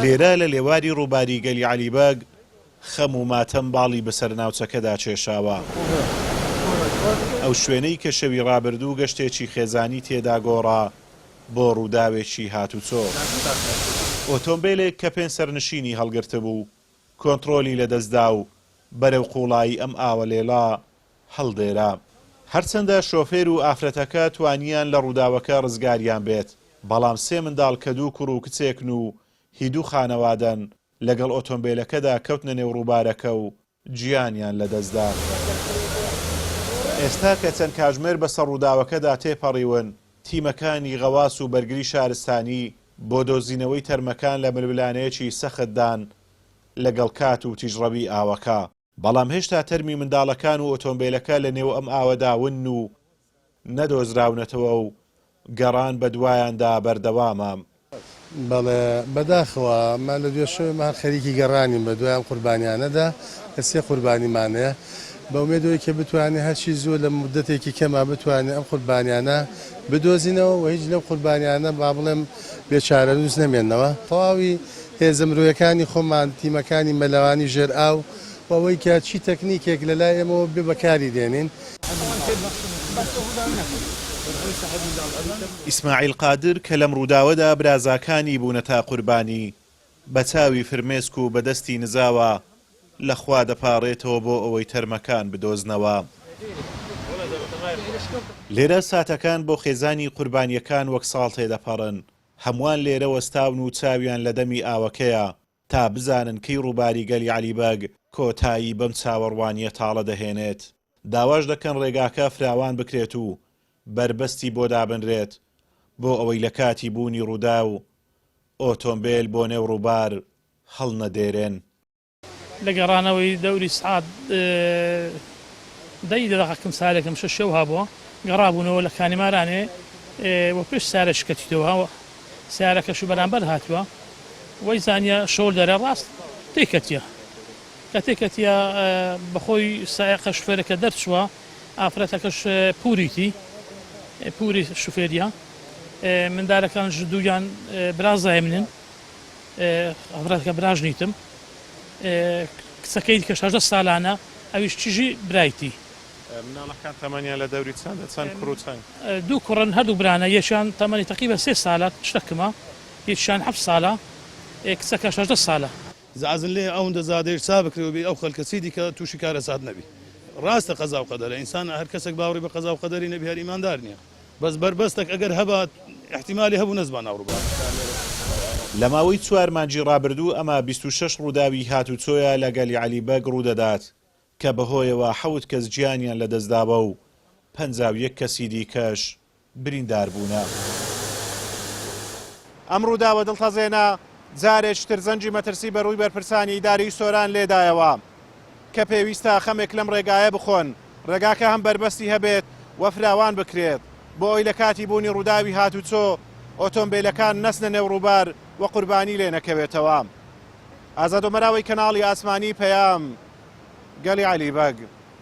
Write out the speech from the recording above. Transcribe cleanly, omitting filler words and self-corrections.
لێرە لە لێواری ڕووباری گەلی عەلی بەگ، خەم و ماتەم باڵی بەسەر ناوچەکەدا کێشاوە. ئەو شوێنەی کە شەوی ڕابردوو گەشتێکی خێزانی تێدا گۆڕا بۆ ڕووداوێکی هاتوچۆ. ئۆتۆمبێلێک کە پێنج سەرنشینی هەڵگرتبوو، کۆنتڕۆلی لەدەستدا و بەرەو قووڵایی ئەم ئاوە لێڵە هەڵدێرا. هەرچەندە شۆفێر و ئافرەتەکە توانیان لە ڕووداوەکە ڕزگاریان بێت، بەڵام سێ منداڵ کە دوو کوڕ و کچێکن و هی دوو خانەوادەن، لەگەڵ ئۆتۆمبێلەکەدا کەوتنە نێو ڕووبارەکە و گیانیان لەدەستدا. ئێستا کە چەند کاژمێر بەسەر ڕووداوەکەدا تێپەڕیون، تیمەکانی غەواس و بەرگری شارستانی بۆ دۆزینەوەی تەرمەکان لە ململانێیەکی سەختدان لەگەڵ کات و تیژڕەوی ئاوەکە. بەڵام هێشتا تەرمی منداڵەکان و ئۆتۆمبێلەکە لە نێو ئەم ئاوەدا ونن و نەدۆزراونەتەوە و گەڕان بەدوایاندا بەردەوامە. بەڵێ بەداخەوە ئەمە لە دوێ شەوێ مە هەر خەریکی گەڕانین بە دوای ئەم قوربانیانەدا کە سێ قوربانیمان هەیە بە ئومێد ئەوەی کە بتوانین هەرچی زووە لە مودەتێکی کەما بتوانین ئەم قوربانیانە بدۆزینەوە و هیچ لەو قوربانیانە با بڵێم بێ چارەنووس نەمێنەوە. تەواوی هێزە مرۆیەکانی خۆمان، تیمەکانی مەلەوانی ژێر ئاو و ئەوەی کە چی تەکنیکێک لە لای ئێمەوە بێ بەکاری دێنین. ئیسماعیل قادر کە لەم ڕووداوەدا برازاکانی بوونەتە قوربانی، بە چاوی فرمێسک و بە دەستی نزاوە لە خوا دەپاڕێتەوە بۆ ئەوەی تەرمەکان بدۆزنەوە. لێرە ساتەکان بۆ خێزانی قوربانییەکان وەک ساڵ تێدەپەڕن، هەمووان لێرە وەستاون و چاویان لە دەمی ئاوەکەیە تا بزانن کەی ڕووباری گەلی عەلی بەگ کۆتایی بەم چاوەڕوانییە تاڵە دەهێنێت. داواش دەکەن ڕێگاکە فراوان بکرێت و بەربەستی بۆ دابنرێت بۆ ئەوەی لە کاتی بوونی ڕووداو ئۆتۆمبێل بۆ نێو ڕووبار هەڵنەدێرێن. لە گەڕانەوەی دەوری سعات دە ی دەقەکم سارێکم شە شەو هابووە گەڕابوونەوە لە کانیمارانێ وە پێش سارە شکەتیتەوە سیارەکەش و بەرامبەر هاتووە وەی زانیە شۆل دەرە ڕاست تێکەتیە کە تێکەتیە بەخۆی سایەقە شوفێرەکە دەرچووە ئافرەتەکەش پوریتی پوری شوفێریە مندالەکانش دوویان برازای منن ئافرەتەکە براژنیتم کچەکەی کە 16 سالانە ئەویش چیژی برایتی. مناڵەکان تەمەنیان لە دەوری چەندە چەند کوڕ و چەند؟ دوو کوڕن هەردوو برانە یەکیان تەمەنی تەقریبەن سێ سالە شتەکمە یەکیان حەفت سالە کچەکە 16 سالە. زعزن لێ ئەوندە زادەیش چا بکرێ و بی ئەو خەلکە چی دیکە توشی کارەسات نەبی ڕاستە قەزا و قەدەرە ئینسان هەر کەسەک باوڕی بە قەزا و قەدەری نەبی هەر ئیماندار نیە بەس بەربەستەک ئەگەر هەبا ئیحتیمالی هەبوو نەچبا ناو ڕوبار. لە ماوەی چوار مانگی ڕابردوو ئەمە 26 ڕووداوی هاتوچۆیە لە گەلی عەلی بەگ ڕوودەدات کە بەهۆیەوە حەوت کەس گیانیان لەدەستداوە و 51 کەسی دیکەش بریندار بوونە. ئەم ڕووداوە دڵتەزێنە جارێکی تر زەنگی مەترسی بە ڕووی بەرپرسانی ئیدارەی سۆران لێدایەوە کە پێویستە خەمێک لەم ڕێگایە بخۆن، ڕێگاکە هەم بەربەستی هەبێت و فراوان بکرێت بۆ ئەوەی لە کاتی بوونی ڕووداوی هاتوچۆ ئۆتۆمبیلەکان نەچنە نێو ڕووبار و قوربانی لێ نەکەوێتەوە. ئازاد ئۆمەراوەی کەناڵی ئاسمانی پەیام، گەلی عەلی بەگ.